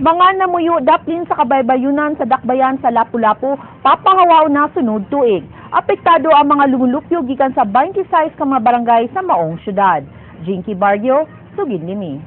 Mga namuyo daplin sa kabaybayunan sa Dakbayan sa Lapu-Lapu, papahawaon na sunod tuig. Apektado ang mga lumulupyo gikan sa 26 ka mga barangay sa maong syudad. Jinky Barrio, sugid nimi.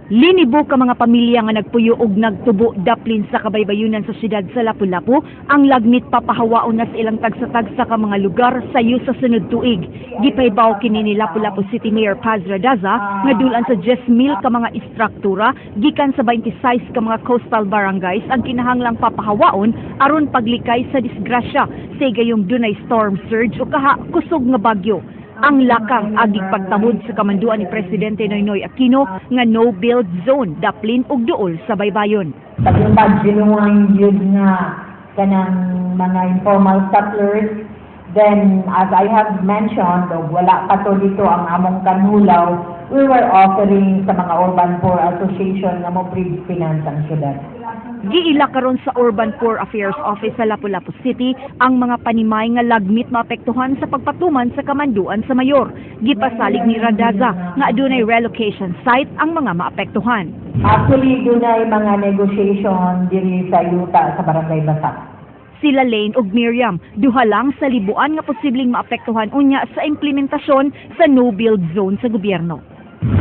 Linibo ka mga pamilya nga nagpuyo og nagtubo daplin sa kabaybayunan sa syudad sa Lapu-Lapu ang lagmit papahawaon na sa ilang tagsa-tagsa ka mga lugar sayo sa sunod tuig. Gipahibaw kini ni Lapu-Lapu City Mayor Paz Radaza nga dulan sa 10,000 ka mga istruktura gikan sa 26 ka mga coastal barangays ang kinahanglang papahawaon aron paglikay sa disgrasya sa gayong dunay storm surge o kaha kusog nga bagyo. Ang lakang agig pagtamod sa kamanduan ni Presidente Noynoy Aquino nga no build zone daplin og duol sa baybayon. Pag genuine yun nga kanang mga informal settlers, then as I have mentioned, og wala pa to dito ang among kanhulaw, we were offering sa mga Urban Poor Association nga mo bridge finance ang syudad. Giila karon sa Urban Poor Affairs Office sa Lapu-Lapu City ang mga panimay nga lagmit maapektuhan sa pagpatuman sa kamanduan sa mayor. Gipasalig ni Radaza nga adunay relocation site ang mga maapektuhan. Actually, dunay mga negotiation diri sa yuta sa Barangay Basak. Sila Lane ug Miriam, duha lang sa libuan nga posibleng maapektuhan unya sa implementasyon sa no build zone sa gobyerno.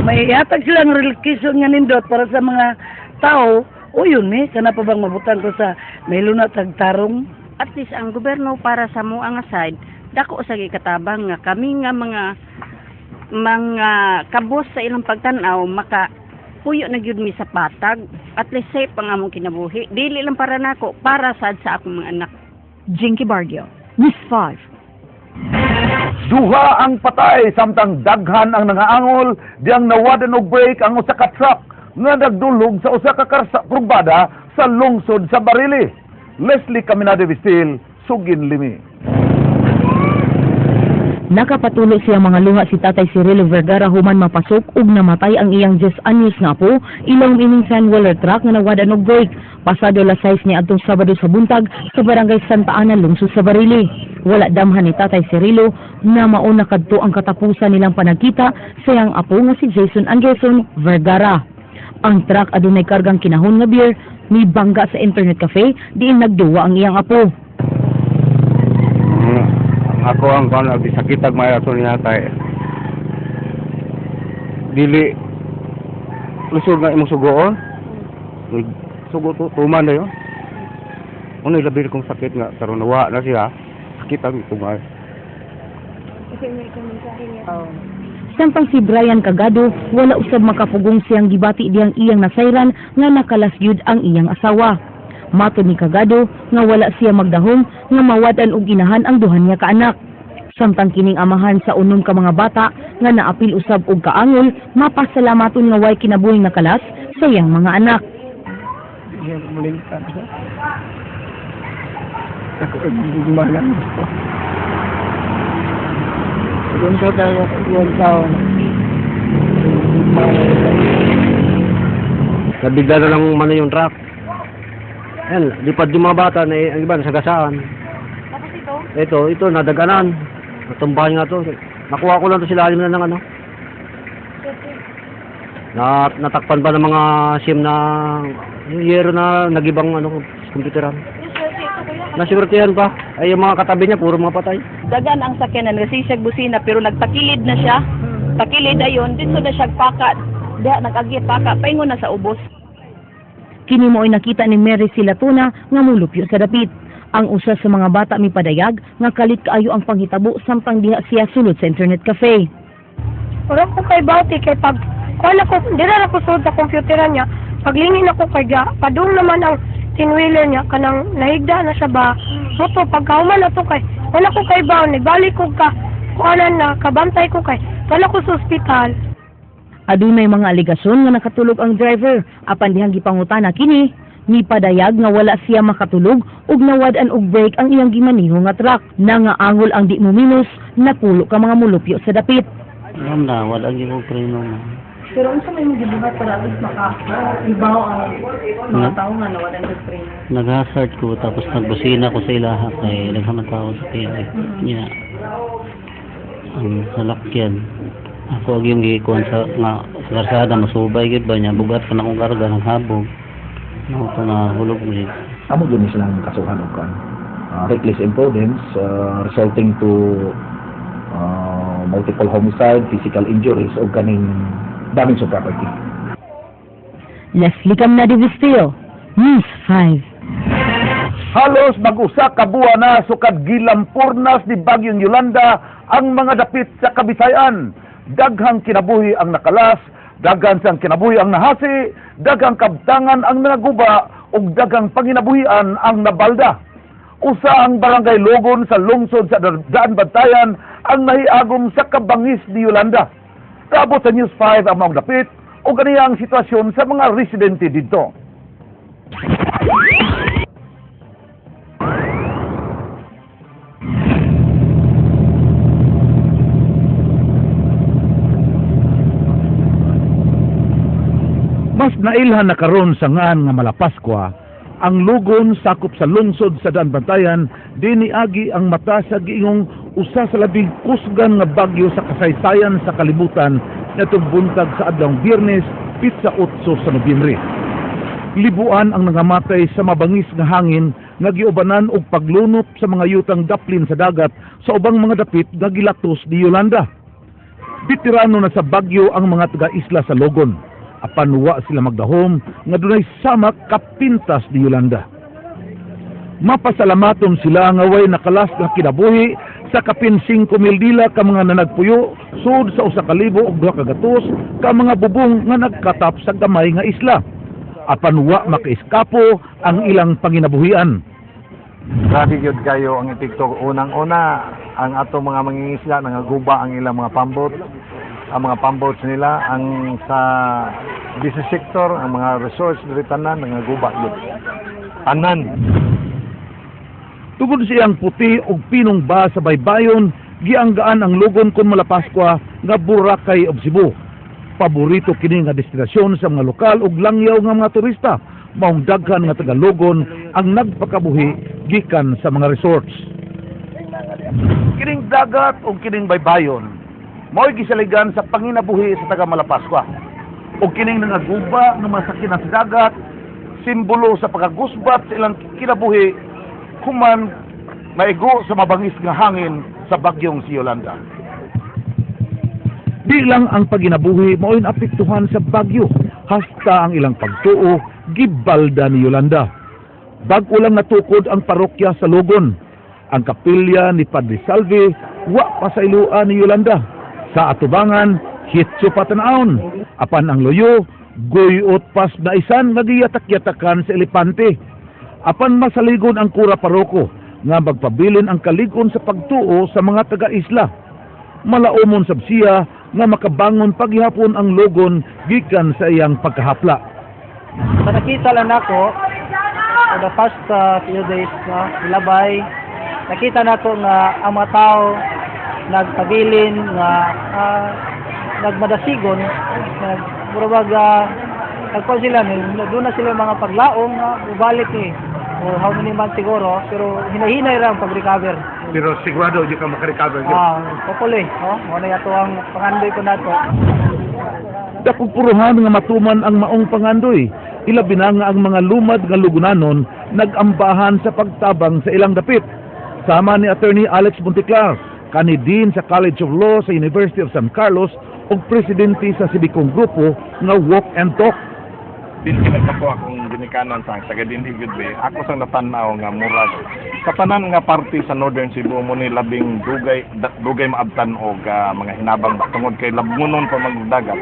May ihatag silang relocation nga nindot para sa mga tao, o yun eh, kana pa bang mabutang ko sa may lunat tarong. At least ang gobyerno para sa mo nga side dako sa gikatabang nga kami nga mga kabos sa ilang pagtan-aw maka puyo na gyud mi sa patag. At least safe ang among kinabuhi, dili lang para nako, para sad sa akong mga anak. Jinky Barrio, News 5. Duha ang patay samtang daghan ang nangaangol diyang nawadan og brake ang usa ka truck nga nagdulog sa usa ka krugbada sa lungsod sa Barili. Leslie Caminade Vistil, sugin limi. Nakapatulo siyang mga luha si Tatay Cirilo Vergara human mapasok ug namatay ang iyang 10 anyos nga apo ilawom ining 10-wheeler truck nga nawadan og brake pasado alas 6 ni adtong Sabado sa buntag sa Barangay Santa Ana, lungsod sa Barili. Wala damhan ni Tatay Cirilo na mauna kadto ang katapusan nilang panagkita sa iyang apo nga si Jason Anderson Vergara. Ang truck adunay kargang kinahon nga beer, mibangga sa internet cafe diin nagduwa ang iyang apo. Ang ako ang kuan abi sakit ag may ato niya tay. Dili lusog nga imong sugoon. Sugo to tuman na yun. Unoy labi kong sakit nga karon nawa na siya. Sakit ang tungay. Samtang si Brian Cagado, wala usab makapugong siyang gibati diyang iyang nasayran nga nakalas gyud ang iyang asawa. Matod ni Cagado nga wala siya magdahom nga mawad-an og inahan ang duha niya ka anak. Samtang kining amahan sa unom ka mga bata nga naapil usab og kaangol, mapasalamaton nga way kinabuhing nakalas sa iyang mga anak. Siya mulimtan siya. Ako ay gumalang gusto. Kung sa tayo, yung tao. Nabigla na lang umano yung truck. Ayan, lipad yung mga bata na ang iba nasagasaan. Tapos ito? Ito, nadaganan. Natumbahan nga to. Nakuha ko lang to sila na ng ano. Natakpan pa ng mga SIM na yung yero na nagibang ano, computeran. Naswertehan pa. Ay, yung mga katabi niya, puro mga patay. Dagan ang sakyanan kasi siya busina pero nagtakilid na siya. Takilid ayon dito na siya paka. Diha nag-agi paka paingon na sa ubos. Kini mo'y nakita ni Mary Silatuna nga mulupyo sa dapit. Ang usa sa mga bata mipadayag nga kalit kaayo ang panghitabo samtang diha siya sulod sa internet cafe. Wala ko kay bati kay pag kuan ako dira ra ko sulod sa computeran niya. Paglingin ako kay ga padung naman ang 10-wheeler niya, kanang nahigda na siya ba. Moto pagkahuman ato kay wala ko kay baon, nagbalik ko ka kuanan na kabantay ko kay wala ko sa ospital. Adunay mga alegasyon nga nakatulog ang driver apan dihang gipangutana kini, mipadayag nga wala siya makatulog ug nawad-an og brake ang iyang gimaniho nga truck. Nangaangol ang di mo minus napulo ka mga mulupyo sa dapit. Alam na, wala gyud ko preno na. Pero unsa may imong gibuhat para at least maka ibaw ang mga tao nga nawalan og preno? Nag-hazard ko tapos nagbusina ko sa ilaha kay daghan man tao sa kaya niya. Ang salakyan. Ako yung gikuan sa nga sa karsada masubay gyud ba niya bugat pa na akong karga ng habog. No to na hulog mo. Amo gyud ni silang kasuhan og kan reckless imprudence resulting to multiple homicide, physical injuries o kaning damage of property. Leslie Camna de Vistillo, News 5. Halos mag-usa ka buwan na sukad gilampurnas ni Bagyong Yolanda ang mga dapit sa Kabisayan. Daghang kinabuhi ang nakalas, daghan sang kinabuhi ang nahasi, daghang kabtangan ang nanaguba ug daghang panginabuhian ang nabalda. Usa ang barangay Logon sa lungsod sa Daan Bantayan ang nahiagom sa kabangis ni Yolanda. Kaabot sa News 5 ang maong dapit o ganiya ang sitwasyon sa mga residente didto. Mas nailhan na karon sa ngan nga Malapaskwa, ang Lugon sakop sa lungsod sa Daan Bantayan, diniagi ang mata sa giingong usa sa labing kusgan nga bagyo sa kasaysayan sa kalibutan natong buntag sa adlawng Biyernes, pitsa 8 sa Nobyembre. Libuan ang nangamatay sa mabangis nga hangin nga giubanan og paglunop sa mga yutang daplin sa dagat sa ubang mga dapit nga gilatos ni Yolanda. Bitirano na sa bagyo ang mga taga-isla sa Logon. Apan wa sila magdahom nga dunay samak kapintas ni Yolanda. Mapasalamaton sila nga way nakalas nga kinabuhi sa kapin 5,000 dila ka mga nanagpuyo sud sa 1,200 ka mga bubong nga nagkatap sa gamay nga isla. Apan wa makaiskapo ang ilang panginabuhian. Grabe gyud kayo ang epekto. Unang-una ang ato mga mangingisda nangaguba ang ilang mga pambot. Ang mga pamboats nila, ang sa business sector, ang mga resource diri tanan nangaguba gyud. Tanan. Tungod siyang puti og pinong ba sa baybayon, gianggaan ang Logon kon Malapaskwa nga Boracay of Cebu. Paborito kini nga destinasyon sa mga lokal ug langyaw nga mga turista. Maong daghan nga taga Logon ang nagpakabuhi gikan sa mga resorts. Kining dagat ug kining baybayon mao'y gisaligan sa panginabuhi sa taga Malapaskwa. Ug kining nangaguba nga masakinan sa dagat, simbolo sa pagkagusbat sa ilang kinabuhi human maigo sa mabangis nga hangin sa bagyong si Yolanda. Di lang ang paginabuhi mao'y naapektuhan sa bagyo, hasta ang ilang pagtuo gibalda ni Yolanda. Bag-o lang natukod ang parokya sa Logon. Ang kapilya ni Padre Salve wa pa sa iluan ni Yolanda. Sa atubangan, hitso pa tan-awon. Apan ang loyo, guyot pas na isan nga giyatak-yatakan sa elepante. Apan masaligon ang kura paroko nga magpabilin ang kaligon sa pagtuo sa mga taga-isla. Malaumon sab siya nga makabangon paghihapon ang Logon gikan sa iyang pagkahapla. Sa nakita lang nako for the past few days no, ilabay nakita nato nga ang mga tao nagpabilin nga nagmadasigon, murag nagkuan sila doon na sila mga paglaong nga ubalik ni or how many months siguro, pero hinahinay ra ang pag-recover. Pero sigurado di ka makarecover. Hopefully, no? Mo na yato ang pangandoy ko nato. Dakong puruhan nga matuman ang maong pangandoy. Ilabi na nga ang mga lumad nga lugunanon nagambahan sa pagtabang sa ilang dapit. Sama ni Attorney Alex Monteclar, kani dean sa College of Law sa University of San Carlos ug presidente sa sibikong grupo nga Walk and Talk. Dinhi ko akong ginikanan sa taga dinhi gyud be. Ako sang natan-aw nga murag sa tanan nga parte sa Northern Cebu mo ni labing dugay dugay maabtan og mga hinabang ba tungod kay labngonon pa magdagat.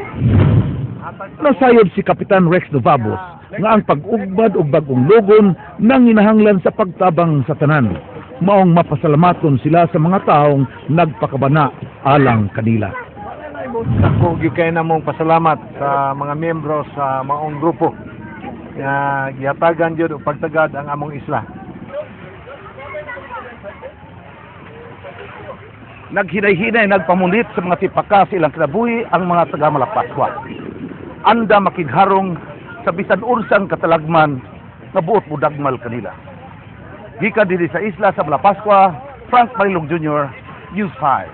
Nasayod si Kapitan Rex Novabos nga ang pag-ugbad og bag-ong Logon nanginahanglan sa pagtabang sa tanan. Maong mapasalamaton sila sa mga taong nagpakabana alang kanila. Ako gyud kay namong pasalamat sa mga miyembro sa maong grupo nga gihatagan gyud og pagtagad ang among isla. Naghinay-hinay nagpamunit sa mga tipaka sa ilang kinabuhi ang mga taga Malapascua. Anda makigharong sa bisan unsang katalagman nga buot mudagmal kanila. Gikan dinhi sa isla sa Malapascua, Frank Marilong Jr., News 5.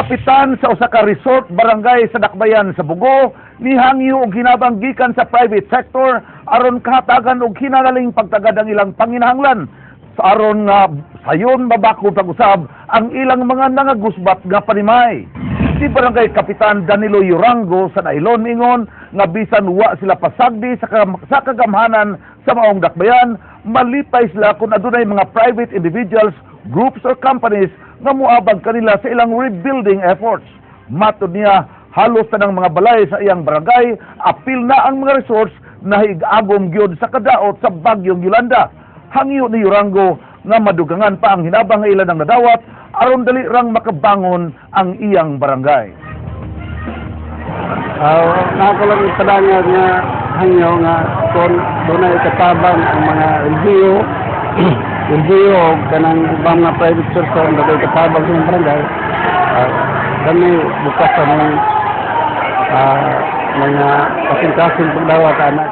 Kapitan sa usa ka resort barangay sa Dakbayan sa Bogo nihangyo og hinabang gikan sa private sector aron kahatagan og hinanaling pagtagad ang ilang panginahanglan sa aron nga sayon mabakod pag-usab ang ilang mga nangagusbat nga panimay. Si Barangay Kapitan Danilo Yurango sa Nailon ingon nga bisan wa sila pasagdi sa kagamhanan sa maong dakbayan, malipay sila kung adunay mga private individuals, groups or companies nga muabag kanila sa ilang rebuilding efforts. Matod niya, halos tanang mga balay sa iyang barangay, apil na ang mga resorts na higagom gyud sa kadaot sa Bagyong Yolanda. Hangyo ni Yurango nga madugangan pa ang hinabang nga ilan ang nadawat aron dali rang makabangon ang iyang barangay. Nako lang ipadangag nga hangyo nga kung dunay katabang ang mga LGU, LGU o kanang ubang mga private person na dunay katabang sa mga barangay, kami bukas sa mga kasing-kasing pagdawat anak.